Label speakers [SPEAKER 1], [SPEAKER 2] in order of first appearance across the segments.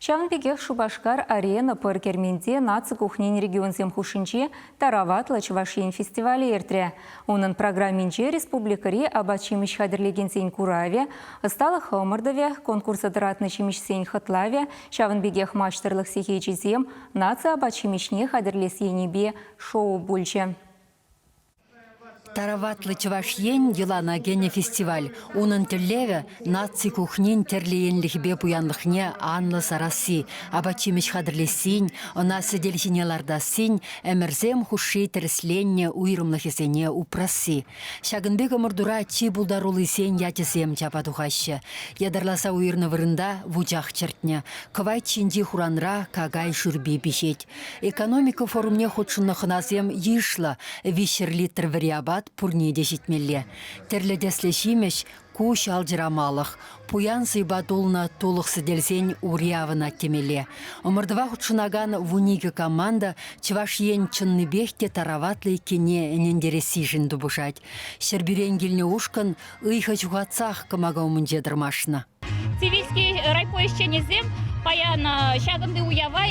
[SPEAKER 1] Ҫавӑн пекех Шупашкар Арена пӑр керменте наци кухнин регионсем хушшинче Тараватлӑ Чӑваш Ен фестивалӗ иртрӗ. Унӑн программинче республикӑри апат-ҫимӗҫ хатӗрлекенсен куравӗ, ӑсталӑх ӑмӑртӑвӗ, конкурса тӑратнӑ ҫимӗҫсен хӑтлавӗ, ҫавӑн пекех маҫтӑрлӑх сехечӗсем, наци апат-ҫимӗҫне хатӗрлес енӗпе шоу пулчӗ.
[SPEAKER 2] Тараватлӑ Чӑваш Ен йӑлана кӗнӗ фестиваль. Унӑн тӗллевӗ – наци кухнин тӗрлӗ енлӗхӗпе пуянлӑхне анлӑ сарасси, апат-ҫимӗҫ хатӗрлессин, ӑна сӗтел ҫине лартассин ӗмӗрсем хушши тӗрӗсленнӗ уйрӑмлӑхӗсене упрасси. Ҫакӑн пек ӑмӑртура чи пултаруллисен ячӗсем чапа тухаҫҫӗ. Ятарласа уйӑрнӑ вырӑнта вучах чӗртнӗ, кӑвайт ҫинчи хуранра какай шӳрпи пиҫет. Экономика форумне хутшӑннӑ хӑнасем йышлӑ, 300 литр вӗри апат пурне те ҫитмелле. Тӗрлӗ тӗслӗ ҫимӗҫ куҫ алчӑрамалӑх, пуян сӑйпа тулнӑ тулӑх сӗтелсен ури авӑнать темелле. Ӑмӑртӑва хутшӑнакан 12 команда Чӑваш Ен чӑннипех те тараватлӑ иккенне ӗнентерессишӗн тупӑшать. Ҫӗрпӳрен килнӗ ушкӑн ыйхӑ ҫухатсах кӑмака умӗнче тӑрмашнӑ.
[SPEAKER 3] Цивильский райпо ӗҫченӗсем паян ҫакӑнти уява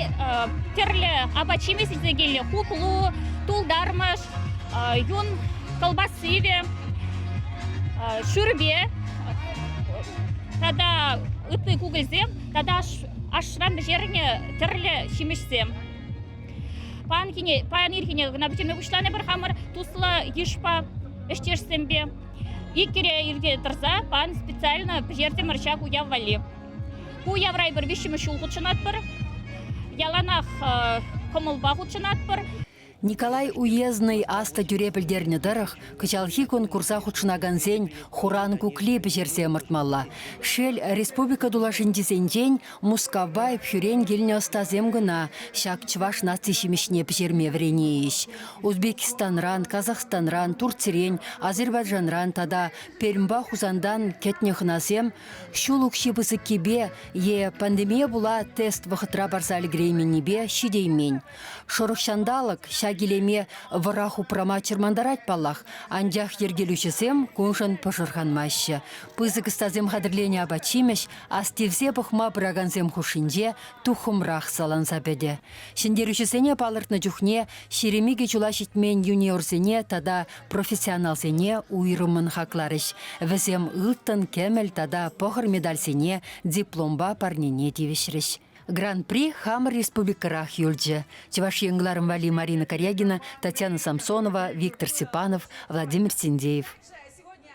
[SPEAKER 3] тӗрлӗ апат-ҫимӗҫ илсе килнӗ. Хуплу, тултармӑш, юн кӑлпассивӗ, шӳрпе тата ытти кукӑльсем тата ашран пӗҫернӗ тӗрлӗ ҫимӗҫсем. Паян ирхине кӑна пӗҫерме пуҫланӑ пӗр хамӑр туслӑ йышпа, ӗҫтешсемпе. Иккӗре ирте тӑрса пан специально пӗҫертӗмӗр ҫак уяв валли. Ку уявра эпир виҫҫӗмӗш ҫул хутшӑнатпӑр. Яланах кӑмӑлпа хутшӑнатпӑр.
[SPEAKER 2] Николай Уездный аслӑ тӳре пӗлтернӗ тӑрӑх, кӑҫалхи конкурса хутшӑнакансен хуран кукли пӗҫерсе ӑмӑртмалла. Шел, республика тулашӗнчисенчен Мускавпа Ӗпхӳрен килнӗ ӑстасем кӑна ҫак чӑваш наци ҫимӗҫне пӗҫерме вӗренейӗҫ. Узбекистанран, Казахстанран, Турцирен, Азербайджанран тата Пермьпа Хусантан кӗтнӗ хӑнасем ҫул укҫи пысӑккипе е пандемие пула тест вӑхӑтра парса ӗлкӗрейменнипе ҫитеймен. Шӑрӑх ҫанталӑк ҫак илеме вӑрах упрама чӑрмантарать паллах, анчах йӗркелӳҫӗсем куншӑн пӑшӑрханмаҫҫӗ. Пысӑк ӑстасем хатӗрленӗ апат-ҫимӗҫ астивсе пӑхма пыракансем хушшинче туххӑмрах саланса пӗтӗ. Ҫӗнтерӳҫӗсене палӑртнӑ чухне 22 ҫула ҫитмен юниорсене тата профессионалсене уйрӑммӑн хакларӗҫ. Вӗсем ылтӑн, кӗмӗл тата пӑхӑр медальсене дипломпа парнене тивӗҫрӗҫ. Гран-при хамӑр республикӑрах юлчӗ. Чӑваш Ен кӑларӑм валли Марина Карягина, Татьяна Самсонова, Виктор Степанов, Владимир Синдеев.